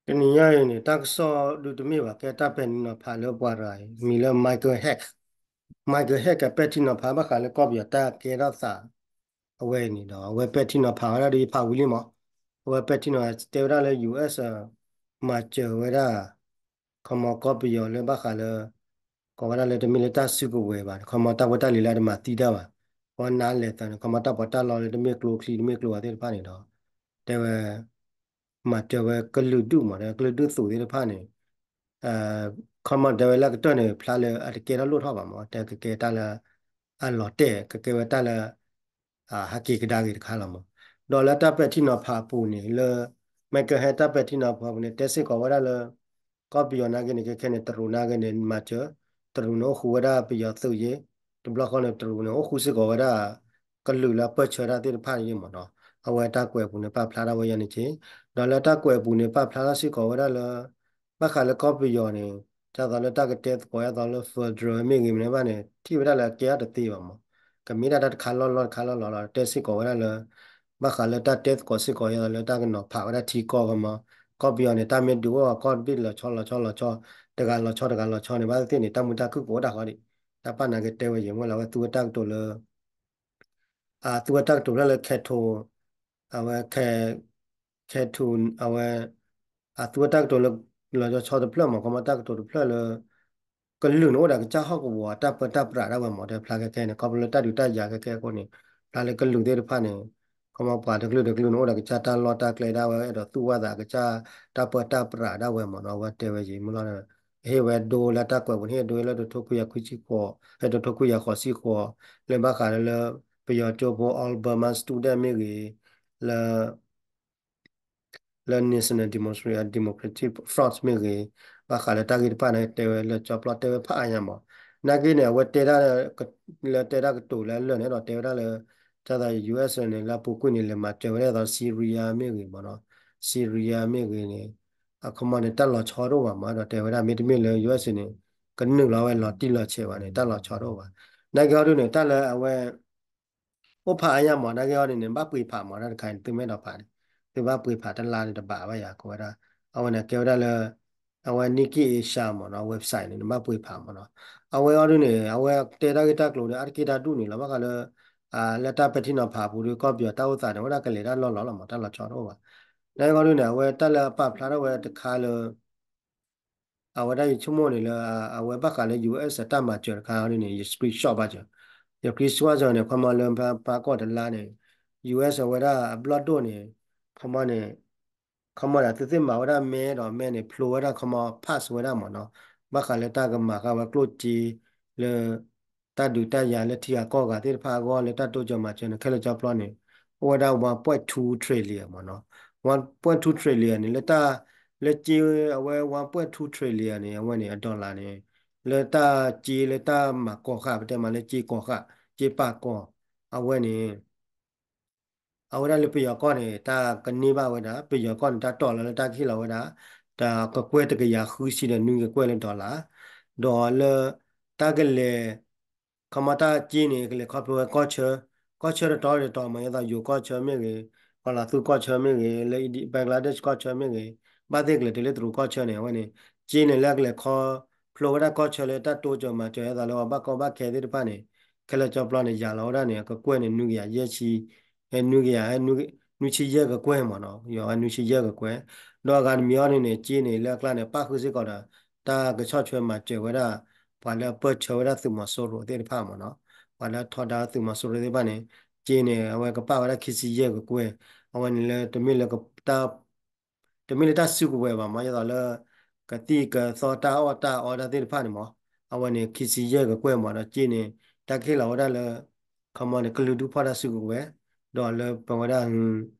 တနံၤညါအံၤန့ၣ် တၢ်ကစီၣ်ဒုးတမ့ၢ်ဘၣ် ကဲတၢ်ပဲာ်ထံနီၤဖးလၢပှၤတဂၤအံၤ မံၤလၢ Michael Hack, Michael Hack ကပဲာ်ထံနီၤဖးဘၣ်ဃးလၢကီၢ်ပယီၤတၢ်ကဲထီၣ်သး အဝဲအံၤန့ၣ်ဒီး အဝဲပဲာ်ထံနီၤဖးဝဲဒၣ်ဒီးယဖးဝံၤလံမး, အဝဲပဲာ်ထံနီၤတဲဝဲဒၣ်လၢ ယူၣ်အ့ၣ် မၤစၢၤဝဲဒၣ် ခီမီကီၢ်ပယီၤလၢဘၣ်ဃးလၢ ကိးဝဲဒၣ်လၢတမ့ၢ်လၢတၢ်စုကဝဲၤဘၣ်န့ၣ် ခီမီတၢ်ဖိတၢ်လံၤလၢအတမၤသံတၢ်ဘၣ်, ပှၤနးလဲၤသးန့ၣ် ခီမီတၢ်ပီးတၢ်လီလၢတမ့ၢ်ကျိချံတမ့ၢ်ကျိအီၤသ့ၣ်တဖၣ်န့ၣ်ဒီး တဲဝဲ မၤစၢၤဝဲကလုာ်ဒူၣ်မး ဒီးကလုာ်ဒူၣ်သုးသ့ၣ်တဖၣ်န့ၣ် ခီမီတဲဝဲလၢကတၢၢ်န့ၣ် ဖျါလၢအတကဲထီၣ်လိၣ်ထီၣ်ဘၣ်မး တဲကကဲတၢ်လၢ အလီၤတဲာ် ကကဲဝဲတၢ်လၢ ဟးက့ၤကဒါက့ၤတခါလီၤမး. ဒီးလၢတၢ်ပဲာ်ထံနီၤဖးအပူၤန့ၣ် လၢ Michael Hack တၢ်ပဲာ်ထံနီၤဖးအပူၤန့ၣ် တဲစ့ၢ်ကီးဝဲဒၣ်လၢ ကီၢ်ပယီၤနာ်က့န့ၣ် ခဲခဲန့ၣ် တရူးနာ်က့န့ၣ် မၤစၢၤ တရူးန့ၣ် အိၣ်ဃူဝဲဒၣ်ပယီၤသုးယ့ၣ်, တဘျီဃီန့ၣ် တရူးန့ၣ် အိၣ်ဃူစ့ၢ်ကီးဝဲဒၣ် ကလုာ်လၢအပၢၢ်ဆၢတၢ်သ့ၣ်တဖၣ်ယ့ၣ်မးနီၤ. အဝဲတၢ်ကွဲးအပူၤန့ၣ် ပာ်ဖျါထီၣ်ဝဲယဲန့ၣ်က့, ဒီးလၢတၢ်ကွဲးအပူၤန့ၣ် ပာ်ဖျါထီၣ်စ့ၢ်ကီးဝဲဒၣ်လၢ ဘၣ်ဃးလၢကီၢ်ပယီၤန့ၣ် ဒ်သိးလၢတၢ်ကတဲသကိးဒ်သိးလၢ federal မ့ၢ်ဂ့ၤမ့ၢ်ဘၣ်န့ၣ် ထံၣ်ဝဲဒၣ်လၢအကဲထီၣ်တသ့ဘၣ်မး, ကမ့ၢ်ဒၣ်တၢ်တခါလီၢ်လီၢ်တခါလီၢ်လီၢ်လီၤ တဲစ့ၢ်ကီးဝဲဒၣ်လၢ ဘၣ်ဃးလၢတၢ်တဲသကိးစ့ၢ်ကီးဒ်သိးလၢတၢ်ကနီၤဖးဝဲဒၣ်ထံကီၢ်ကမး, ကီၢ်ပယီၤန့ၣ် တၢ်မ့ၢ်ဒုးအိၣ်အကီၢ်တဘ့ၣ်လီၤဆီလီၤဆီလီၤဆီ, တဂၤလီၤဆီတဂၤလီၤဆီန့ၣ် ဘၣ်သ့ၣ်သ့ၣ်န့ၣ် တၢ်မုာ်တၢ်ခုၣ်ကအိၣ်ဒၣ်ဃီဒံး, တၢ်ပာ်နာ်က့တဲဝဲယံာ်မ့ၢ်လၢအဝဲသူဝဲတၢ်ကတိၤလၢ အသူဝဲတၢ်ကတိၤဖျၢၣ်လၢ Cato, အဝဲ Cato အဝဲ အသူဝဲတၢ်ကတိၤလၢ လီၤဆီတဖျၢၣ်မး ခီမီတၢ်ကတိၤတဖျၢၣ်လၢ ကလုာ်န့ၣ်အိၣ်ဒီးကစၢ်ဟီၣ်ကဝီၤတၢ်ပၢတၢ်ပြးဒၣ်ဝဲမး တဲဖျါခဲခဲန့ၣ် ခီဖျိလၢတၢ်ဒုးတၢ်ယၤခဲခဲအဃိန့ၣ် ဖျါလၢကလုာ်သ့ၣ်တဖၣ်န့ၣ် ခီမီပှၤတကလုာ်တကလုာ်န့ၣ်အိၣ်ဒီးကစၢ်တၢ်လီၢ်တၢ်ကျဲဒၣ်ဝဲ အဲၣ်ဒိးသူၣ်ဝဲသးကစၢ်တၢ်ပၢတၢ်ပြးဒၣ်ဝဲမးနီၤ အဝဲတဲဝဲယံာ်မ့ၢ်လီၤ ဟ့ၣ်ဝဲဒိလၢတၢ်ကွဲးပူၤန့ၣ် ဟ့ၣ်ဒိလၢတထိခွံကယၤခွံဆံဃိး ဟ့ၣ်ဒိထိခွံကယၤဃိးဆံဃိး လၢဘၣ်ဃးလၢ ပယီၤကၠိဖိ All Burma Student မ့ၢ်ဂ့ၤ လၢ လၢ National Democracy Democratic Front မ့ၢ်ဂ့ၤ ဘၣ်ဃးလၢတၢ်ဂ့ၢ်တဖၣ်န့ၣ် တဲဝဲလၢကၠီပျီတဲဝဲဖးအါညါမး နာ်က့န့ၣ် အဝဲတဲဒၣ် လၢတဲဒၣ်ကတိၤလၢအလၢာ်န့ၣ်ဒီးတဲဝဲဒၣ်လၢ ဒ်သိး ယူၣ်အ့ၣ်န့ၣ် လၢအပူၤကွံာ်န့ၣ် လဲၤမၤစၢၤဝဲဒၣ်ဒ်သိး Syria မ့ၢ်ဂ့ၤမးနီၤ Syria မ့ၢ်ဂ့ၤန့ၣ် အခီမီန့ၣ် တၢ်လီၤဆီတအိၣ်ဘၣ်မး ဒီးတဲဝဲဒၣ်မ့တမ့ၢ်လၢ ယူၣ်အ့ၣ်န့ၣ် ကနုာ်လီၤဝဲလီၤတံၢ်လီၤဆဲးဘၣ်န့ၣ် တၢ်လီၤဆီတအိၣ်ဘၣ် နာ်က့ဟီဒုန့ၣ် တၢ်လၢအဝဲ အိၣ်ဖးအါညါမး နာ်က့ဟီဒုန့ၣ် ဘၣ်ပှ့ၤဖးမး တၢ်တခါန့ၣ် သုမ့ၢ်အဲၣ်ဒိးဖးန့ၣ် သုဘၣ်ပှ့ၤဖးတလါန့ၣ်တဘးဘၣ်ယၤ ကိးဝဲဒၣ် အဝဲန့ၣ်ကဲဝဲဒၣ်လၢ အဝဲ Nikkei Asia မးနီၤ website န့ၣ် နဘၣ်ပှ့ၤဖးမးနီၤ အဝဲဟီဒုန့ၣ် အဝဲတဲတၢ်ဂ့ၢ်တၢ်ကျိၤဒီး အါတက့ၢ်တၢ်ဒူၣ်န့ၣ်လီၤ ဘၣ်ဃးလၢ လၢတၢ်ပဲာ်ထံနီၤဖးအပူၤဒီး ကီၢ်ပယီၤတၢ်အိၣ်သးန့ၣ် အဝဲဒၣ်ကလဲၤတၢ်လီၢ်လီၤလီၤမး တၢ်လီၤဆီတအိၣ်ဘၣ် နာ်က့ဟီဒုန့ၣ် အဝဲတၢ်လၢအပာ်ဖျါထီၣ်ဝဲတခါလၢ အဝဲဒၣ်ယဆိကမိၣ်န့ၣ်လၢ အဝဲဘၣ်ဃးလၢ ယူၣ်အ့ၣ် တၢ်မၤစၢၤတခါန့ၣ် ယ screenshot ဘၣ်စၢၤ ယ screenshot ဘၣ်စၢၤန့ၣ် ခီမီလၢပှၤကိးတလါန့ၣ် ယူၣ်အ့ၣ် အဝဲဒၣ်အဘျီၣ်ဒိၣ်န့ၣ် ခီမီန့ၣ် ခီမီန့ၣ် သုသ့ၣ်မၤဝဲဒၣ်မဲဒီးမဲန့ၣ် ဖျိဝဲဒၣ်ခီမီ pass ဝဲဒၣ်မးနီၤ ဘၣ်ဃးလၢတၢ်ကမၤဃာ်ဝဲကျိၣ်စ့ လၢ တၢ်ဒုးတၢ်ယၤလၢထံဂၤကီၢ်ဂၤသ့ၣ်တဖၣ်အဂီၢ် လၢတၢ်တိစၢၤမၤစၢၤန့ၣ် ခဲလၢာ်ကၠီပျီန့ၣ် အိၣ်ဝဲဒၣ် one point two trillion မးနီၤ one point two trillion န့ၣ် လၢတၢ် လၢစ့အဝဲ one point two trillion န့ၣ် အဝဲန့ၣ် အ dollar န့ၣ် လၢတၢ်စ့လၢတၢ်မၤကီၢ်ဃာ် ပတဲမးလၢစ့ကီၢ်ဃာ် စ့ပာ်ကီၢ် အဝဲန့ၣ် အဝဲဒၣ်လၢပယီၤကီၢ်န့ၣ် တၢ်ကန့ၢ်ဘၣ်ဝဲဒၣ် ပယီၤကီၢ်န့ၣ် တၢ်တီၢ်လီၤလၢတၢ်ကဟ့ၣ်လီၤဝဲဒၣ် တၢ်ကကွဲၢ်တကယၤဃုဆံဒီးနွံကကွဲၢ်လၢ dollar ဒီးလၢ တၢ်ကလဲၤ ခီမီတၢ်စ့န့ၣ် ကလဲၤခီဖျိဝဲကီၢ်ဆၢ ကီၢ်ဆၢတတီၤတတီၤမး ဒ်သိးယိၤကီၢ်ဆၢမ့ၢ်ဂ့ၤ ကီၤလီၤသူကီၢ်ဆၢမ့ၢ်ဂ့ၤ လၢ Bangladesh ကီၢ်ဆၢမ့ၢ်ဂ့ၤ ဘၣ်သ့ၣ်ကလဲၤတုၤလၢတရူးကီၢ်ဆၢန့ၣ် အဝဲန့ၣ် စ့န့ၣ်လၢကလဲၤခီဖျိဝဲဒၣ်ကီၢ်ဆၢလၢတၢ်တိစၢၤမၤစၢၤ ဒ်သိးလၢပှၤဘၣ်ကီဘၣ်ခဲသ့ၣ်တဖၣ်န့ၣ် ခဲလၢာ်ကၠီပျီန့ၣ် ယၤလီၤဝဲဒၣ်န့ၣ် အကကွဲၢ်န့ၣ် နွံကယၤယဲၢ်ဆံ နွံကယၤ နွံဆံယဲၢ်ကကွဲၢ်မးနီၤ ယွၤဝဲနွံဆံယဲၢ်ကကွဲၢ် ဒီးအဂၤတမံၤအီၤဒ်န့ၣ် စ့န့ၣ် လၢအကျါန့ၣ် ပၣ်ဃုာ်စ့ၢ်ကီးဒီး တၢ်ကဆီၣ်ထွဲမၤစၢၤဝဲဒၣ် ပှၤလၢအပၢၢ်ဆၢဝဲဒၣ်သုးမီၤစိရိၤသ့ၣ်တဖၣ်မးနီၤ ပှၤလၢအထီဒါသုးမီၤစိရိၤသ့ၣ်တဖၣ်န့ၣ် စ့န့ၣ် အဝဲကပာ်ဝဲဒၣ်ခံဆံယဲၢ်ကကွဲၢ် အဝဲန့ၣ်လၢတမ့ၢ်လၢ တမ့ၢ်လၢတၢ်စုကဝဲၤဘၣ်မး ဒ်သိးလၢ ကသံၣ်ကသီတၢ်အီၣ်တၢ်အီဒၣ်သ့ၣ်တဖၣ်န့ၣ်မး အဝဲန့ၣ် ခံဆံယဲၢ်ကကွဲၢ်မး ဒီးစ့န့ၣ် တၢ်ကဟ့ၣ်လီၤဝဲဒၣ်လၢ ခီမီန့ၣ် ကလုာ်ဒူၣ်ဖီၣ်တၢ်စုကဝဲၤ ဒီးလၢပဝဲဒၣ်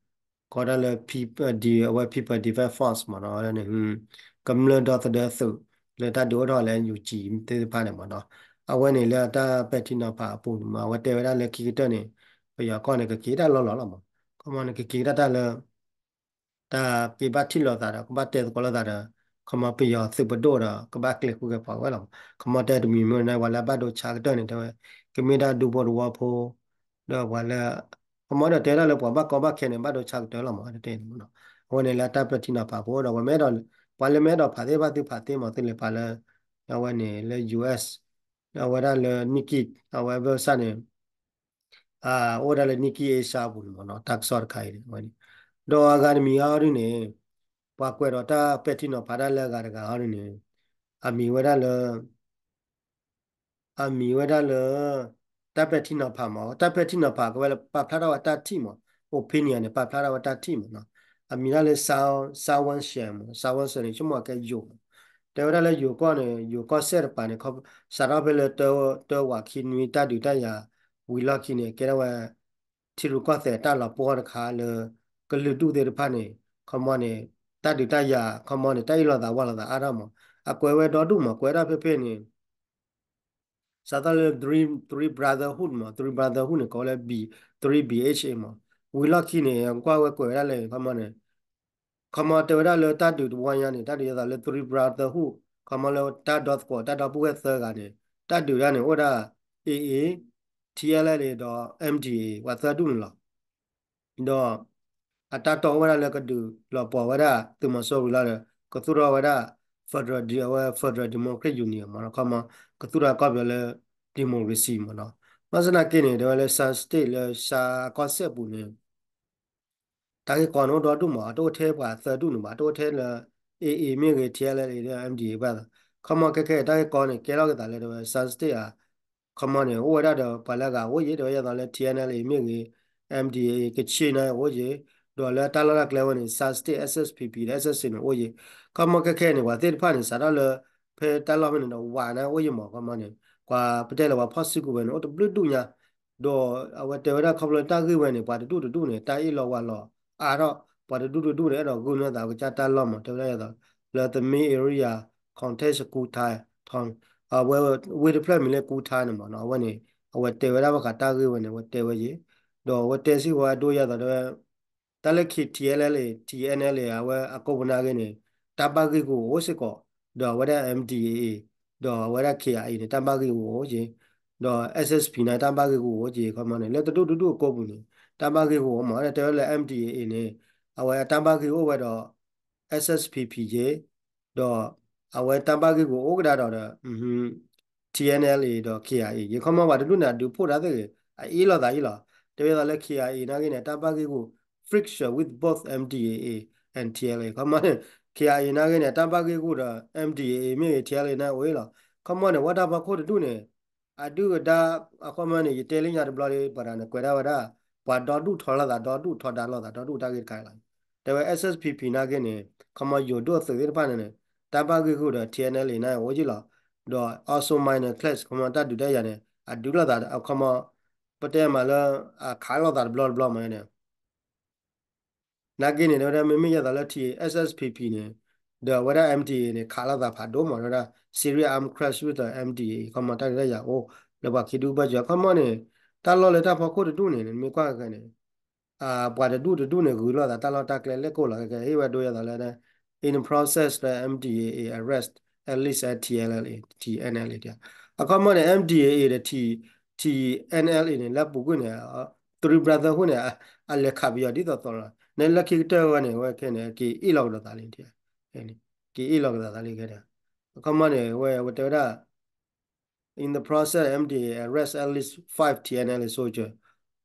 ကီဒၣ်လၢ အဝဲ People Defense Force မးနီၤ အဝဲန့ၣ် ကမျၢၢ်ဒီသဒၢသုး လၢတၢ်ဒုးအိၣ်ထီၣ်လၢ ယူၣ်ကၠံ သ့ၣ်တဖၣ်န့ၣ်မးနီၤ အဝဲန့ၣ်လၢတၢ်ပဲာ်ထံနီၤဖးအပူၤန့ၣ်မး အဝဲတဲဝဲဒၣ်လၢခံကတၢၢ်န့ၣ် ပယီၤကီၢ်န့ၣ် ကက့ၤတၢ်လီၢ်လီၢ်လီၤမး ခီမီန့ၣ် ကက့ၤတၢ်တၢ်လၢ တၢ်က့ၤဘၣ်ထံၣ်လိာ်သးဒီး ကဘၣ်တဲသကိးလိာ်သးဒီး ခီမီပယီၤသုးပဒိၣ်ဒီး ကဘၣ်ကျဲၤဃုက့ၤပှၤဝဲလီၤ. ခီမီတဲတမံၤမ့ၢ်န့ၣ် ပှၤလၢအဘၣ်ဒိဆါကတၢၢ်န့ၣ် တဲဝဲ ကမ့ၢ်ဒၣ်ဒူဖိသဝီဖိ ဒီးပှၤလၢ ခီမီဒီးတဲဒၣ်လၢပှၤဘၣ်ကီဘၣ်ခဲန့ၣ် ဘၣ်ဒိဆါကတၢၢ်လီၤမး တဲန့ၣ်မးနီၤ. အဝဲန့ၣ်လၢတၢ်ပဲာ်ထံနီၤဖးဖိဒီး ပှၤမ့ၢ်အဲၣ်ဒိး ပှၤလၢမ့ၢ်အဲၣ်ဒိးဖးသ့ၣ်တဖၣ်သုဖးသ့မး သုလဲၤဖးလၢ အဝဲန့ၣ်လၢ ယူၢ်အ့း အဝဲဒၣ်လၢ Nikkei အဝဲဘၢၣ်စၢ်န့ၣ် အိၣ်ဝဲဒၣ်လၢ Nikkei Asia အပူၤန့ၣ်မးနီၤ တၢ်ကစီၣ်တခါအံၤန့ၣ် အဝဲန့ၣ် ဒီးအဂၤတမံၤဟီဒ်န့ၣ် ပှၤကွဲးဒီးတၢ်ပဲာ်ထံနီၤဖးတၢ်လၢအဂၤတဂၤဟီဒ်န့ၣ် အမံၤဝဲဒၣ်လၢ အမံၤဝဲဒၣ်လၢ တၢ်ပဲာ်ထံနီၤဖးမး တၢ်ပဲာ်ထံနီၤဖးကဝဲလၢပာ်ဖျါထီၣ်ဝဲတၢ်ထံၣ်မး opinion န့ၣ် ပာ်ဖျါထီၣ်ဝဲတၢ်ထံၣ်မးနီၤ အမံၤဒၣ်လၢ Sawon Shen မး Sawon Shen န့ၣ် ဆိကမိၣ်ကဲယိၤမး တဲဝဲဒၣ်လၢယိၤကီၢ်န့ၣ် ယိၤကီၢ်စဲၣ်တပၤန့ၣ် စးထီၣ်ဖဲလၢ တၢဝးခံနွံတၢ်ဒုးတၢ်ယၤ ဝံၤလီၢ်ခံန့ၣ် ကဲထီၣ်ဝဲ ထံရူၢ်ကီၢ်သဲးတၢ်လီၤပှီၢ်တခါလၢ ကလုာ်ဒူၣ်သ့ၣ်တဖၣ်န့ၣ် ခီမီန့ၣ် တၢ်ဒုးတၢ်ယၤ ခီမီန့ၣ် တၢ်အ့ၣ်လိာ်သးဝီလိာ်သးအါထီၣ်မး အကွဲးဝဲဒီဒူၣ်မး ကွဲးဒၣ်ဖဲဖဲန့ၣ် စးထီၣ်လၢ three three brotherhood မး three brotherhood န့ၣ် ကိးဝဲလၢ B three B H A မး ဝံၤလီၢ်ခံန့ၣ် ကွၢ်ဝဲကွဲးဝဲဒၣ်လၢ ခီမီန့ၣ် ခီမီတဲဝဲဒၣ်လၢတၢ်ဒုးတဝီညါန့ၣ် တၢ်ဒုးယသးလၢ three brotherhood ခီမီလၢတၢ်ဒီသကိး တၢ်ဒီပုၢ်ဝဲၢ်သၢဂၤန့ၣ် တၢ်ဒုးဒၣ်န့ၣ် အိၣ်ဝဲဒၣ် A A, T N L A ဒီး M D A A ပှၤသၢဒူၣ်န့ၣ်လီၤ. ဒီး အတၢ်တီအိၣ်ဝဲဒၣ်လၢကဒုးလီၤပှီၢ်ဝဲဒၣ် သုးမီၤစိရိၤလီၤဒီး ကသူၣ်ထီၣ်ဝဲဒၣ် federal အဝဲ Federal Democratic Union မး ခီမီ ကသူၣ်ထီၣ်ကီၢ်ပယီၤလၢ democracy မးနီၤ. ဘၣ်ဆၣ်သနာ်က့န့ၣ် တဲဝဲလၢ Shan State လၢ ရှမ်း အကီၢ်စဲၣ်ပူၤန့ၣ် တၢ်ဂ့ၢ်ကီန့ၣ်အိၣ်ဒီဒူၣ်မး တအိၣ်ထဲပှၤသၢဒူၣ်န့ၣ်ဘၣ် တအိၣ်ထဲလၢ A A မ့ၢ်ဂ့ၤ T N L A ဒီး M D A A ဘၣ်သး ခီမီခဲခဲတၢ်ဂ့ၢ်ကီန့ၣ် ကဲထီၣ်က့ၤသးလၢတဲဝဲ Shan State ဧါ ခီမီန့ၣ် အိၣ်ဝဲဒၣ်ဒီးပှၤလၢအဂၤအိၣ်ယံၤ တဲဝဲဒၣ်လၢ T N L A မ့ၢ်ဂ့ၤ M D A A ကချ့ၣ်န့ၣ်အိၣ်ယံၤ ဒီးလၢတၢ်လီၢ်တၢ်ကျဲဝဲန့ၣ် Shan State S S P P ဒီး S S C န့ၣ်အိၣ်ယံၤ ခီမီခဲခဲန့ၣ် ပှၤသ့ၣ်တဖၣ်န့ၣ် စးထီၣ်လၢ ဖဲတၢ်လီၢ်ဖဲန့ၣ်ဒီး ဝးန့ၣ်အိၣ်ယံၤမး ခီမီန့ၣ် ပှၤပတဲလၢပှၤဖီၣ်စုကဝဲၤန့ၣ် အိၣ်တဘျုးဒူၣ်ညါ ဒီးအဝဲတဲဝဲဒၣ်ခီဖျိတၢ်ဂ့ၢ်ဝဲန့ၣ် ပှၤတဒူၣ်တဒူၣ်န့ၣ် တၢ်အ့ၣ်လိာ်ဝးလိာ်အါထီၣ် ပှၤတဒူၣ်တဒူၣ်န့ၣ် အဲၣ်ဒိးဂုာ်န့ၢ်သးကစၢ်တၢ်လီၢ်မး တဲဝဲဒၣ်ယသိး လၢ the main area contains ကူထါ အဝဲ ဝ့ၢ်တဖျၢၣ်မံၤလၢကူထါန့ၣ်မးနီၤ အဝဲန့ၣ် အဝဲတဲဝဲဒၣ်ဘၣ်ဃးတၢ်ဂ့ၢ်ဝဲန့ၣ် အဝဲတဲဝဲယံၤ ဒီးအဝဲတဲစ့ၢ်ကီးဝဲဒိယသိးတဲဝဲ တၢ်လၢ K T L A, T N L A အဝဲအကိးပူၤနာ်က့န့ၣ် တၢ်ဘၣ်ဂ့ၢ်ဂူာ်အိၣ်စ့ၢ်ကီး ဒီးအဝဲဒၣ် M D A A ဒီးအဝဲဒၣ် K I A န့ၣ် တၢ်ဘၣ်ဂ့ၢ်ဂူာ်အိၣ်က့ၤ ဒီး S S P န့ၣ် တၢ်ဘၣ်ဂ့ၢ်ဂူာ်အိၣ်က့ၤ ခီမီန့ၣ် လၢတဒူၣ်တဒူၣ်အကိးပူၤန့ၣ် တၢ်ဘၣ်ဂ့ၢ်ဂူာ်အိၣ်မး တဲဝဲလၢ M D A A န့ၣ် အဝဲအတၢ်ဘၣ်ဂ့ၢ်အိၣ်ဝဲဒီး S S P P ယ့ၤ ဒီးအဝဲတၢ်ဘၣ်ဂ့ၢ်ဂူာ်အိၣ်ကဒါဒီးဒီး T N L A ဒီး K I A ယ့ၤ ခီမီပှၤတဒူၣ်န့ၣ် အဒုးဖှိၣ်တၢ်သ့ၣ်ဂ့ၤ အအ့ၣ်လိာ်သးအံၤလီၤ. တဲဝဲဒၣ်လၢ K I A နာ်က့န့ၣ် တၢ်ဘၣ်ဂ့ၢ်ဂူာ် friction with both M D A A and T N L A ခီမီန့ၣ် K I A နာ်က့န့ၣ် တၢ်ဘၣ်ဂ့ၢ်ဂူာ်ဒီး M D A A မ့ၢ်ဂ့ၤ T N L A န့ၣ်အိၣ်အံၤလီၤ. ခီမီန့ၣ် ဝဲတၢ်ဖီခိၣ်တဒူၣ်န့ၣ် အဒုၣ်အဒါ အခီမီန့ၣ် ယတဲလၢညါတဘျီဒီး ပှၤတဂၤန့ၣ် ကွဲးဒၣ်ဝဲဒၣ် ပှၤဒီဒူၣ်ထီၣ်လိာ်သး ဒီဒူၣ်ထီဒါလိာ်သး ဒီဒူၣ်တၢ်ဂ့ၢ်တခါအံၤလီၤ. တဲဝဲ S S P P နာ်က့န့ၣ် ခီမီယိၤဒိၣ်သုးသ့ၣ်တဖၣ်န့ၣ်န့ၣ် တၢ်ဘၣ်ဂ့ၢ်ဂူာ်ဒီး T N L A န့ၣ်အိၣ်ယံၤလီၤ. ဒီး also minor clash ခီမီတၢ်ဒုးတၢ်ယၤန့ၣ် အဒုးလိာ်သး အခီမီ ပတဲမးလၢ အခးလိာ်သးတဘျီတဘျီမးန့ၣ် နာ်က့န့ၣ် တဲဝဲဒၣ် မ့မ့ၢ်ယဲသိးလၢ T S S P P န့ၣ် ဒီးအဝဲဒၣ် M D A A န့ၣ် ခးလိာ်သးဖးဒိၣ်မး တဲဝဲဒၣ် serious arms clash with the M D A A ခီမီတၢ်ဒုးတၢ်ယၤအိၣ် လၢပှၤခံဒူၣ်ဘၢၣ်စၢၤ ခီမီန့ၣ် တၢ်လီၢ်လၢတၢ်ဖီခိၣ်တဒူၣ်န့ၣ် နမ့ၢ်ကွၢ်ခဲန့ၣ် ပှၤတဒူၣ်တဒူၣ်န့ၣ် ဂုၤလိာ်သးတၢ်လီၢ်တၢ်ကျဲလဲၣ်ကိၣ်လီၤ ခဲခဲ ဟ့ၣ်ဝဲဒိယဲသိးလၢ in the process လၢ M D A A arrest at least T N L A T N L A အခီမီန့ၣ် M D A A ဒီး T N L A န့ၣ် လၢပူၤကွံာ်န့ၣ် Three Brotherhood န့ၣ် အလဲၤခးပယီၤဒ်သိးသိးလီၤ နလၢခံကတၢၢ်ဝဲန့ၣ် ဝဲခဲန့ၣ် က့ၤအ့ၣ်လိာ်ကဒီးသးလံ က့ၤအ့ၣ်လိာ်ကဒီးသးလံခဲန့ၣ် အခီမီန့ၣ် ဝဲဝဲတဲဝဲဒၣ် in the process M D A A arrest at least five T N L A soldier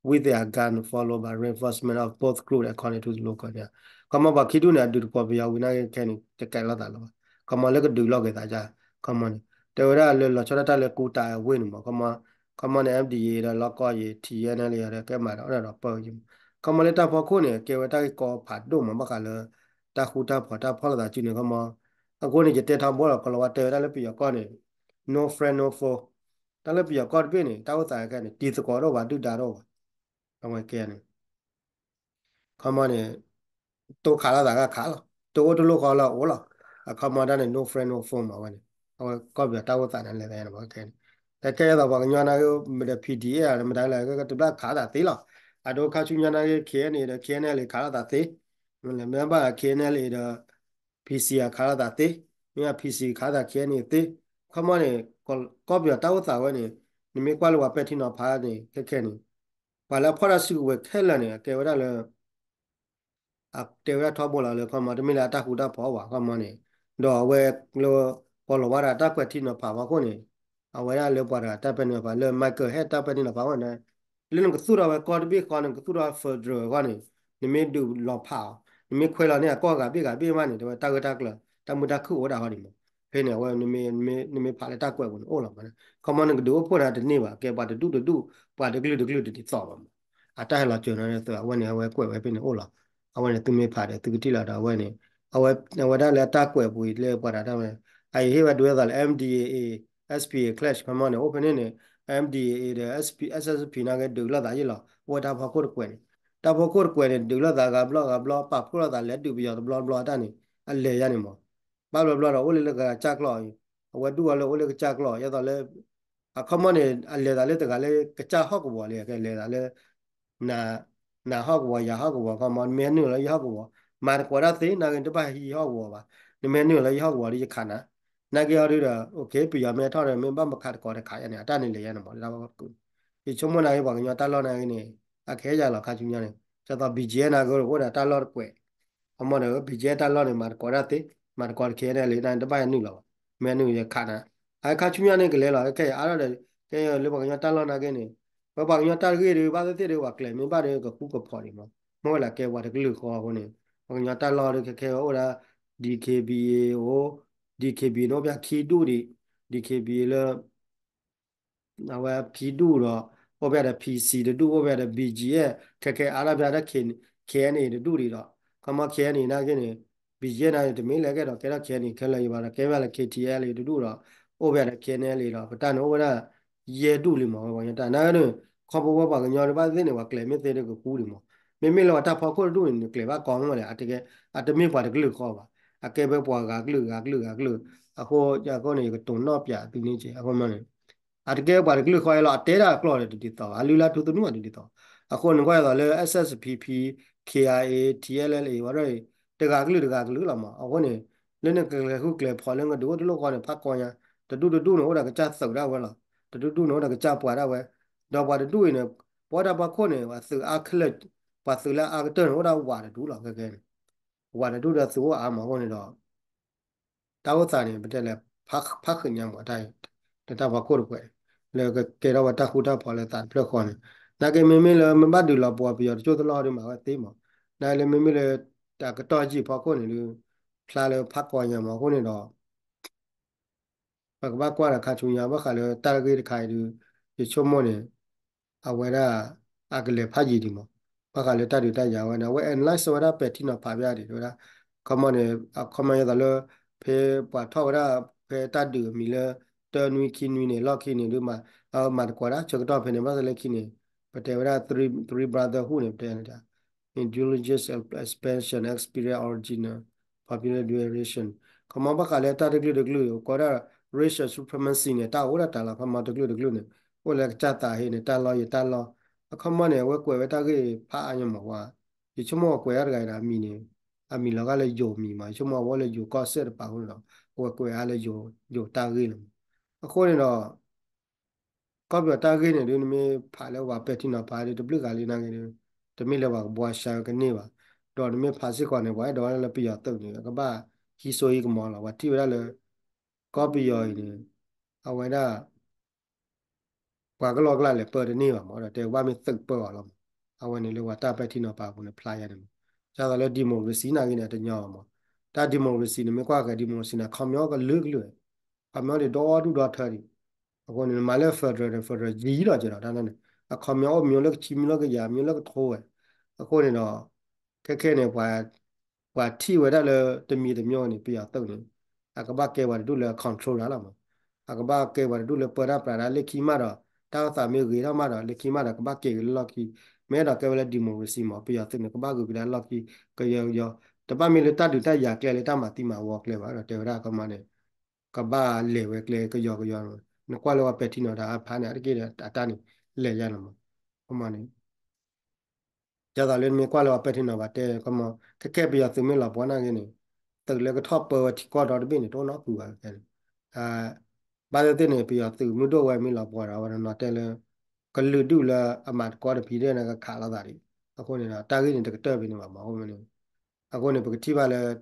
with their gun followed by reinforcement of both group according to the local န့ၣ် ခီမီပှၤခံဒူၣ်န့ၣ် အဒုးတပှီၤပယီၤဝံၤနာ်က့ခဲန့ၣ် တကဲလိာ်သးလၢၤဘၣ် ခီမီလၢကဒုးလိာ်က့ၤသးယါ ခီမီန့ၣ် တဲဝဲဒၣ်လၢလီၤဆီဒၣ်တၢ်လၢကူတၢ်အဝ့ၢ်န့ၣ်မး ခီမီန့ၣ် M D A A ဒီးလီၢ်ကီၢ်ယံၤ T N L A ဒီးကဲမၤဒီးအီၣ်ဒီးပၢၢ်ယံၤမး ခီမီလၢတၢ်ဖီခိၣ်န့ၣ် ကဲဝဲတၢ်ဂ့ၢ်ကီဖးဒိၣ်မးဘၣ်ဃးလၢ တၢ်ဃူတၢ်ဖိးတၢ်ဖီၣ်လိာ်သးစုန့ၣ် ခီမီ အဃိန့ၣ် ယတဲထီဘိလီၤ ကလီၤဝါတဲဝဲဒၣ်လၢပယီၤကီၢ်န့ၣ် no friend no foe တၢ်လၢပယီၤကီၢ်တဘ့ၣ်န့ၣ် တၢ်အိၣ်သးခဲန့ၣ် တံၤသကိးတအိၣ်ဘၣ် ဒုၣ်ဒါတအိၣ်ဘၣ် အဝဲကဲန့ၣ် ခီမီန့ၣ် တိၢ်ခးလိာ်သးဂၤခးလီၤ တိၢ်အိၣ်တလိၣ်ဃီလၢအအိၣ်လီၤ အခီမီတၢ်န့ၣ် no friend no foe မးဝဲန့ၣ် အဝဲကီၢ်ပယီၤတၢ်အိၣ်သးန့ၣ်လဲၤသးန့ၣ် ခဲန့ၣ် တၢ်ခဲအံၤသိးပှၤကညီနာ်က့ မ့ၢ်ဒီး P D F မ့ၢ်တၢ်လၢကတဘျၣ်ခးသးသ့လီၤ အဒိခါဆူညါနာ်က့ K N A ဒီး K N L A ခးလိာ်သးသ့ မ့ၢ်ဘၣ် K N L A ဒီး P C ခးလိာ်သးသ့ မ့ၢ်ဘၣ် P C ခးသး K N A သ့ ခီမီန့ၣ် ကီၢ်ပယီၤတၢ်အိၣ်သးဝဲန့ၣ် နမ့ၢ်ကွၢ်လၢပှၤပဲာ်ထံနီၤဖးန့ၣ် ခဲခဲန့ၣ် ပှၤလၢအဖီၣ်တၢ်စုကဝဲၤခဲလၢာ်န့ၣ် အကဲဝဲဒၣ်လၢ အတဲဝဲဒၣ်ထီဘိလီၤလၢခီမီ တမ့ၢ်လၢအတၢ်ဃူတၢ်ဖိးဘၣ် ခီမီန့ၣ် ဒီးအဝဲလၢ ပှၤလီၤဝဲဒၣ်တၢ်ကွဲးထံနီၤဖးဘၣ်အဃိန့ၣ် အဝဲဒၣ်လၢပှၤတဂၤတၢ်ပဲာ်နီၤဖးလၢ Michael ဟဲတၢ်ပဲာ်နီၤဖးအဃိန့ၣ် လၢနကသူၣ်ထီၣ်ဝဲကီၢ်တဘ့ၣ်ဃီ နကသူၣ်ထီၣ် federal အဂီၢ်န့ၣ် နမ့ၢ်ဒုးလီၤဖးအီၤ နမ့ၢ်ခွဲးလီၤန့ၢ်အကီၢ်ဂၤဘ့ၣ်ဂၤဘ့ၣ်မးန့ၣ် တဲဝဲတၢ်ဂၢၢ်တၢ်ကျၢၤ တၢ်မုာ်တၢ်ခုၣ်အိၣ်ဒၣ်ဃီဒံးမး. ဖဲန့ၣ် အဝဲ နမ့ၢ်ဖးလၢတၢ်ကွဲးပူၤန့ၣ်အိၣ်လီၤမး. ခီမီနကဒုးအိၣ်ဖှိၣ်ဒၣ်တန့ၢ်ဘၣ် ကဲပှၤတဒူၣ်တဒူၣ် ပှၤတကလုာ်တကလုာ်တဒ်သိးဘၣ်မး. အတၢ်ဟဲလီၤစၢၤန့ၣ် အဝဲန့ၣ် အဝဲကွဲးဝဲဖဲန့ၣ်အိၣ်လီၤ. အဝဲန့ၣ်သုမ့ၢ်ဖးဒီးသုကထံၣ်လီၤဒီးအဝဲန့ၣ် အဝဲ အဝဲဒၣ်လၢအတၢ်ကွဲးပူၤလၢပှၤတဂၤတၢ်ဝဲ အအံၤဟ့ၣ်ဝဲဒၣ်ဝဲသးလၢ M D A A, S P A clash ခီမီန့ၣ် အိၣ်ဖဲန့ၣ်န့ၣ် M D A A ဒီး S P, S S P နာ်က့ဒုးလိာ်သးယ့ၣ်လီၤ အိၣ်ဝဲတၢ်ဖီခိၣ်တကွဲးန့ၣ် တၢ်ဖီခိၣ်တကွဲးန့ၣ် ဒုးလိာ်သးဂၤဘျီဂၤဘျီ ပာ်ဖှိၣ်လိာ်သးလဲၤဒုးပယီၤတဘျီတဘျီတၢ်န့ၣ် အလဲၤယါန့ၣ်မး ဘၣ်ဘျီဘျီဒီးအိၣ်လၢလၢကစၢ်ကျီၢ်အံၤ အဝဲဒူၣ်အီၤလၢအိၣ်လၢကစၢ်ကျီၢ် ယသိးလၢ အခီမီန့ၣ် အလဲၤသးလၢတဂၤလၢကစၢ်ဟီၣ်ကဝီၤလံ ကလဲၤသးလၢ နၤဟီၣ်ကဝီၤ ယၤဟီၣ်ကဝီၤ ခီမီ နမ့ၢ်ဟဲနုာ်လီၤယဟီၣ်ကဝီၤ မၤတကိးတၢ်သ့ နာ်က့တဘၣ်ဟံးယဟီၣ်ကဝီၤဘၣ် နမ့ၢ်ဟဲနုာ်လီၤယဟီၣ်ကဝီၤဒီးယခးနၤ နာ်က့အီၤဒုဒီး okay ပယီၤမ့ၢ်ထီၣ်ဒီး မ့ၢ်ဘၣ်မခးတကိးတခးယါန့ၣ် အတၢ်န့ၣ်လဲၤယါန့ၣ်မး လၢတၢ်ဖီခိၣ်တကွဲး ယဆိကမိၣ်နာ်က့ပှၤကညီတၢ်လီၢ်နာ်က့န့ၣ် အကဟဲယါလီၤခါဆူညါန့ၣ် ဒ်သိး B G F နာ်က့အိၣ်ဒီးတၢ်လီၢ်တကွဲး ခီမီဒီး B G F တၢ်လီၢ်န့ၣ် မၤတကိးတၢ်သ့ မၤတကိးတခဲန့ၣ်လံ တၢ်န့ၣ်တဘၣ်ဟဲနုာ်လီၤဘၣ် မ့ၢ်ဟဲနုာ်ယခးနၤ အခါဆူညါန့ၣ်ကလဲၤလီၤ ခဲအံၤအါထီၣ်ဒီး ခဲအံၤလၢပှၤကညီတၢ်လီၢ်နာ်က့န့ၣ် ပပှၤကညီတၢ်ဂ့ၢ်ဒီး ဘၣ်သ့ၣ်သ့ၣ်ဒီး ပှၤကျဲၤမ့ၢ်ဘၣ်ဒီး ကဃူကဖိးဒံးမး မ့ၢ်ဝဲလၢကဲပှၤတကလုာ်ဃီအဃိန့ၣ် ပှၤကညီတၢ်လီၢ်ဒီး ခဲခဲဝဲအိၣ်ဒၣ် D K B A အိၣ် D K B A န့ၣ် အိၣ်ဖဲခံဒူၣ်ဒံး D K B A လၢ အဝဲခံဒူၣ်ဒီး အိၣ်ဖဲဒီး P C တဒူၣ် အိၣ်ဖဲဒီး B G F ခဲခဲအါထီၣ်ဖဲဒီး K N A တဒူၣ်ဒံးဒီး ခီမီ K N A နာ်က့န့ၣ် B G F နာ်က့န့ၣ် တမ့ၢ်လၢကဲဒီးကဲထီၣ် K N A ခဲလၢာ်ယဘၣ်ဒီး ကဲဖဲလၢ K T L A တဒူၣ်ဒီး အိၣ်ဖဲဒီး K N L A ဒီး ပတၢ်န့ၣ်အိၣ်ဝဲဒၣ် ယဲၢ်ဒူၣ်လံမး ဝဲပှၤကညီတၢ်နာ်က့န့ၣ် ခီဖျိဝဲပှၤကညီဒီးဘၣ်သ့ၣ်သ့ၣ်န့ၣ် ပှၤကျဲၤမ့ၢ်သ့ဒီးကဃူဒံးမး မ့မ့ၢ်လၢပှၤတၢ်ဖီခိၣ်တဒူၣ်န့ၣ် နကျဲၤဘၣ်ကီမးလဲၣ် အတကဲ အတမ့ၢ်ပှၤတကလုာ်ဃီဘၣ် အကဲဖဲပှၤဂၤကလုာ်ဂၤကလုာ်ဂၤကလုာ် အဃိ အဃိန့ၣ် ယကတိၤနီၣ်ပၠးသုန့ၣ်က့ အဃိန့ၣ် အတကဲပှၤတကလုာ်ဃီအံၤလီၤ အတဲဒၣ်အကျိာ်ဒီးတဒ်သိးဘ�း အလုၢ်လၢ်ထူသနူအတဒ်သိး အဃိန့ၣ်ကွၢ်သိးလၢ S S P P, K I A, T L L A ဝဲဒၣ်အံၤ တဂၤကလုာ်တဂၤကလုာ်လီၤမး အဃိန့ၣ် လၢနကကျဲၤဃူကျဲၤဖိးလၢနကဒုးအိၣ်တလိၣ်ဃီန့ၣ် ဖးကီညါ တဒူၣ်တဒူၣ်န့ၣ် အိၣ်ဒီးကစၢ်သုးဒၣ်ဝဲလီၤ တဒူၣ်ဒူၣ်န့ၣ် အိၣ်ဒီးကစၢ်ပှၤဒၣ်ဝဲ ဒီးပှၤတဒူၣ်အံၤန့ၣ် ပဝဲဒၣ်ဖီခိၣ်န့ၣ် ပှၤသုးအါခဲလၢာ် ပှၤသုးလၢအအါကတၢၢ်န့ၣ် အိၣ်ဒၣ်ဝးတဒူၣ်လီၤ ခဲခဲန့ၣ် ဝးတဒူၣ်ဒီးသုးအိၣ်အါမးအဃိန့ၣ်ဒီး တၢ်အိၣ်သးန့ၣ် ပတဲလဲၤ ဖးဃုာ်ညါမးတၢ်အံၤ လၢတၢ်ဖီခိၣ်တကွဲး လၢကကဲထီၣ်ဝဲတၢ်ဃူတၢ်ဖိးလၢသးတဖျၢၣ်ဃီန့ၣ် နာ်က့မ့မ့ၢ်လၢမ့ၢ်ဘၣ်ဒုးလီၤပှီၤပယီၤတကၠိၢ်တလီၢ်ဒုးမးဝဲသ့မး နာ်က့လၢမ့မ့ၢ်လၢ တၢ်ကတီၢ်ယံာ်ဖီခိၣ်န့ၣ်ဒုး ဖျါလၢဖးကီညါမးအဃိန့ၣ်ဒီး ပကဘၣ်ကွၢ်ဒီးခါဆူညါ ဘၣ်ဃးလၢတၢ်ဂ့ၢ်တခါအံၤဒုး ယဆိကမိၣ်န့ၣ် အဝဲဒၣ် အကလဲၤဖးယံာ်ဒံးမး ဘၣ်ဃးလၢတၢ်ဒုးတၢ်ယၤဝဲန့ၣ် အဝဲ analyze ဝဲဒၣ်ပဲာ်ထံနီၤဖးဖဲအံၤဒံး တဲဝဲဒၣ် ခီမီန့ၣ် အခီမီယဲသိးလၢ ဖဲပှၤထီၣ်ဝဲဒၣ် ဖဲတၢ်ဒုးအမံၤလၢ တၢနွံခံနွံန့ၣ် လီၢ်ခံန့ၣ်ဒုး မၤတကိးဒၣ်ဆၢကတီၢ်ဖဲန့ၣ် ဘၣ်သ့ၣ်လၢခံန့ၣ် ပတဲဝဲဒၣ် three, three brotherhood န့ၣ် ပတဲ Indigenous expansion experience original popular duration ခီမီဘၣ်ဃးလၢတၢ်တကလုာ်တကလုာ် ကိးဒၣ် racial supremacy န့ၣ် တၢ်အိၣ်ဒၣ်တၢ်လီၤ ခီမီတကလုာ်တကလုာ်န့ၣ် အိၣ်လၢကစၢ်သးဟ့န့ၣ် တၢ်လီၢ်ယတၢ်လီၢ် အခီမီန့ၣ် အဝဲကွဲးဝဲတၢ်ဂ့ၢ်ဖးအါညါမးဝဲ ယဆိကမိၣ်အကွဲးဒၣ်တဂၤအံၤဒီးအမံၤန့ၣ် အမံၤလီၤဂာ်လၢယိၤမံၤမး ယဆိကမိၣ်အဝဲလၢယိၤကီၢ်စဲၣ်တပၤအဃိန့ၣ်ဒီး အဝဲကွဲးအါလၢယိၤတၢ်ဂ့ၢ်လီၤမး အဃိန့ၣ်ဒီး ကီၢ်ပယီၤတၢ်ဂ့ၢ်န့ၣ်ဒုး နမ့ၢ်ဖးလၢပှၤပဲာ်ထံနီၤဖးဒုး တဘျုးဂၤလံနာ်က့ဒုး တမ့ၢ်လၢပှၤကဘှါရှဲကန့ၢ်ဘၣ်. ဒီးနမ့ၢ်ဖးစ့ၢ်ကီးန့ၣ် ပှၤအဲၣ်ဒိးဝဲဒၣ်လၢပယီၤသုးန့ၣ် ကဘၣ်ဟံးစိဟံးကမီၤလီၤ. ပှၤထံၣ်ဝဲဒၣ်လၢ ကီၢ်ပယီၤအံၤန့ၣ် အဝဲဒၣ် ပှၤကလီၢ်ကလၢ်လဲၤပၢတန့ၢ်ဘၣ်မး ဒီးတဲကဘၣ်မ့ၢ်သုးပၢအီၤလီၤမး. အဝဲန့ၣ်လၢပှၤတၢ်ပဲာ်ထံနီၤဖးအပူၤန့ၣ် ဖျါယါန့ၣ်မး. ဒ်သိးလၢ democracy နာ်က့န့ၣ် အတညီဘၣ်မး. တၢ် democracy န့ၣ် မ့ၢ်ကွၢ်ဃဲၤ democracy န့ၣ် အခီပညီကလုာ်ကလုာ်ဝဲ အခီပညီဒံးဒီဒူၣ်ဒီထၢဒံး. အဃိန့ၣ် နမၤလၢ federal န့ၣ် federal ယံၤလီၤကဒီးတၢ်န့ၣ် အခီပညီအိၣ်မံၤလၢကဆံမံၤလၢကယၤမံၤလၢကထိဝဲ. အဃိန့ၣ်ဒီး ခဲခဲန့ၣ် ပှၤထံၣ်ဝဲဒၣ်လၢတမံၤတမံၤန့ၣ် ပယီၤသုးန့ၣ် အကဘၣ်ကဲပှၤတဒူၣ်လၢ control တၢ်လီၤမး. အကဘၣ်ကဲပှၤတဒူၣ်လၢပၢတၢ်ပြးတၢ် လၢခံမးဒီး တၢ်အိၣ်သးမ့ၢ်ဂ့ၤထီၣ်မးဒီး လၢခံမးဒီး ကဘၣ်ကဲက့ၤလၢလီၢ်ခံ မ့ၢ်အဲၣ်ဒိးကဲဝဲလၢ democracy မး ပယီၤသုးန့ၣ် ကဘၣ်ဂုာ်ကဒါလီၢ်ခံ ကယီကယီ တဘၣ်မ့ၢ်လၢတၢ်ဒုးတၢ်ယၤကျဲလၢတၢ်မၤသံမၤဝီကျဲဘၣ် ဒီးတဲဝဲဒၣ်အခီပညီန့ၣ် ကဘၣ်လဲၤဝဲကျဲကယီကယီ နကွၢ်လၢပှၤပဲာ်ထံနီၤတၢ်အဖးန့ၣ် အါတက့ၢ်ဒီးအတၢ်န့ၣ် လဲၤယါလီၤမး. အခီပညီန့ၣ် ဒ်သိးလၢနမ့ၢ်ကွၢ်လၢပှၤပဲာ်ထံနီၤဖးတဲ ခီမီ ခဲခဲပယီၤသုးမ့ၢ်လီၤပှီၢ်နာ်က့န့ၣ် သုးလၢကထီၣ်ပၢဝဲထံကီၢ်ဒီတဘ့ၣ်န့ၣ် တအိၣ်နီတဖုဘၣ်ခဲန့ၣ်. ဘၣ်သ့ၣ်သ့ၣ်န့ၣ် ပယီၤသုးမုၢ်ဒိၣ်ဝဲမ့ၢ်လီၤပှီၢ်ဒီး အဝဲနီၤတဲလၢ ကလုာ်ဒူၣ်လၢအမၤသကိးတဖံးဒၣ်န့ၣ် ကခးလိာ်သးဒံး. အဃိန့ၣ်ဒီး တၢ်ဂ့ၢ်န့ၣ် တကတၢၢ်ဖဲန့ၣ်ဘၣ်မး အဃိန့ၣ် အဃိန့ၣ် ပကထံၣ်ဘၣ်လၢ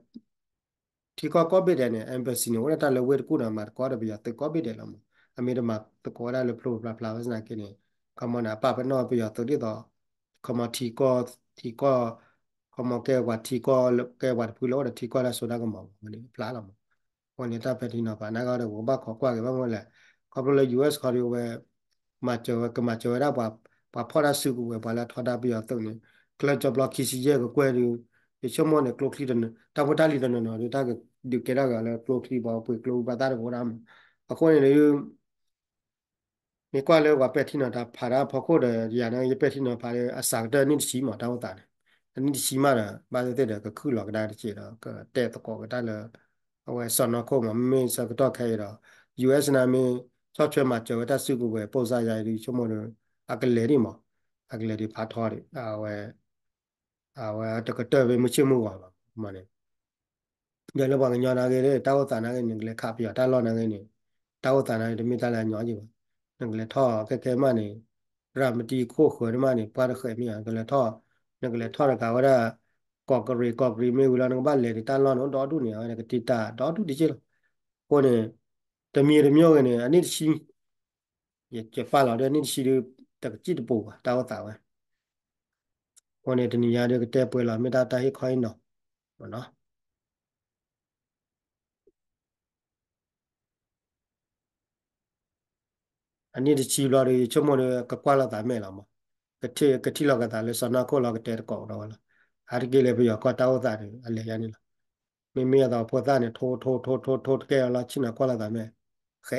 ထံကီၢ်ကိးဘ့ၣ်ဒဲးန့ၣ် embassy န့ၣ် အိၣ်ဒၣ်တၢ်လၢဝ့ၢ်တကူၣ်ဒီး မၤသကိးဒီးပယီၤသုးကိးဘ့ၣ်ဒဲးလီၤမး. အမ့ၢ်တမၤသကိးဝဲဒၣ်လၢဖျိဖျါဖျါဘၣ်ဆၣ်သနာ်က့န့ၣ် ခီမီန့ၣ် အပာ်ပနီၣ်ပယီၤသုးဒ်သိး ခီမီထံကီၢ် ထံကီၢ် ခီမီကဲပှၤထံကီၢ် ကဲပှၤတဖုလၢအိၣ်ဒီးထံကီၢ်လၢအစိဒၣ်ကမီၤမး အဝဲန့ၣ်ဖျါလီၤမး. အဃိန့ၣ် တၢ်ပဲာ်ထံနီၤဖးနာ်က့ဒီး ပကဘၣ်ခိးကွၢ်က့ၤဘၣ်မ့ၢ်လဲၣ်. ခီဖျိလၢ ယူၢ်အ့း ခီဒီးဝဲ မၤစၢၤဝဲ ကမၤစၢၤဝဲဒၣ် ပှၤဖီၣ်တၢ်စုကဝဲၤ ပှၤလၢအထီဒါပယီၤသုးန့ၣ် ကျဲကၠီဘျီခံဆံယဲၢ်ကကွဲၢ်ဒီး ယဆိကမိၣ်န့ၣ် ကျိချံ တၢ်ဖိတၢ်လံၤတနီၤနီၤဒီး တၢ်ကဒုးကဲထီၣ်က့ၤအီၤလၢကျိချံ ပှၤပှ့ၤကျိဝံၤ ပှၤသၣ်တကဝီၤဒၣ်မး. အဃိန့ၣ်ဒီး မ့ၢ်ကွၢ်လၢပှၤပဲာ်ထံနီၤဖးတၢ်ဖီခိၣ်ဒီး ယၤန့ၣ် ယပဲာ်ထံနီၤဖးဒီး အစှၤကတၢၢ်နံၣ်တဆံမး တၢ်အိၣ်သးန့ၣ် အနံၣ်တဆံမးဒီး ဘၣ်သ့ၣ်သ့ၣ်ဒီး ကခုၣ်လီၤကဒါတက့ၢ်ဒီး ကတဲသကိးက့ၤတၢ်လၢ အဝဲစီၢ်နီၤခိၣ်မး မ့မ့ၢ်ဆၢကတီၢ်ခဲအံၤဒီး ယူၢ်အ့း န့ၣ်မ့ၢ် ဆီၣ်ထွဲမၤစၢၤဝဲတၢ်စုကဝဲၤ ပိၢ်စၢ်ယါအံၤဒီး ယဆိကမိၣ်ဒီး အကလဲၤဒံးမး အကလဲၤဒံးဖးထီဒံး အဝဲ အဝဲတကတၢၢ်ဖဲမုၢ်ဆ့ၣ်မုၢ်ဂီၤလီၤမးန့ၣ် ဒီးလၢပှၤကညီနာ်က့ တၢ်အိၣ်သးနာ်က့န့ၣ် နကလဲၤခးပယီၤတၢ်လီၢ်နာ်က့န့ၣ် တၢ်အိၣ်သးနာ်က့ တမ့ၢ်တၢ်လၢအညီဘၣ်. နကလဲၤထီၣ်ခဲခဲမးန့ၣ် ရၤမတံခိၣ်ဃၢၤန့ၣ်မးန့ၣ် ပှၤတဃဲးမ့ၢ်ဧါ နကလဲၤထီၣ် နကလဲၤထီၣ်တကးဝဲဒၣ် ကီးကရံး ကီးကရံးမ့ၢ်ဝံၤလီၤ နကဘၣ်လဲၤဒံးတၢ်လီၢ်န့ၣ် အိၣ်ဒီဒူၣ်န့ၣ် အဝဲန့ၣ်ကတံၢ်တၢ်ဒီဒူၣ်တက့ၢ်လီၤ. အဃိန့ၣ် တမံၤတမံၤဂ့ၤန့ၣ် အနံၣ်တဆံ ယပာ်လီၤဒီး အနံၣ်တဆံဒီး တကစံၣ်တပူၤဘၣ် တၢ်အိၣ်သးဝဲ အဃိန့ၣ် တနံၤညါဒီးကတဲပှဲၤလီၤ မ့ၢ်တၢ်တၢ်ဟ့ၣ်ခီဟ့ၣ်နီၤ အနံၣ်တဆံဘျီဒီး ယဆိကမိၣ်ဒီး ကကွၢ်လိာ်သးမဲာ်လီၤမး, ကထံၣ် ကထံၣ်လိာ်ကသးလၢစီၤနီၢ်ခိၣ်လီၤ ကတဲတကိးဒီးဝဲလီၤ. အါတက့ၢ်လၢပယီၤကီၢ်တၢ်အိၣ်သးဒီး အလဲၤယါန့ၣ်လီၤ. မ့မ့ၢ်အသးဖိသၣ်န့ၣ် ထိထိထိထိထိတကဲအီၤလီၤ ဆ့ၣ်နီၤကွၢ်လိာ်သးမဲာ်, ဃဲ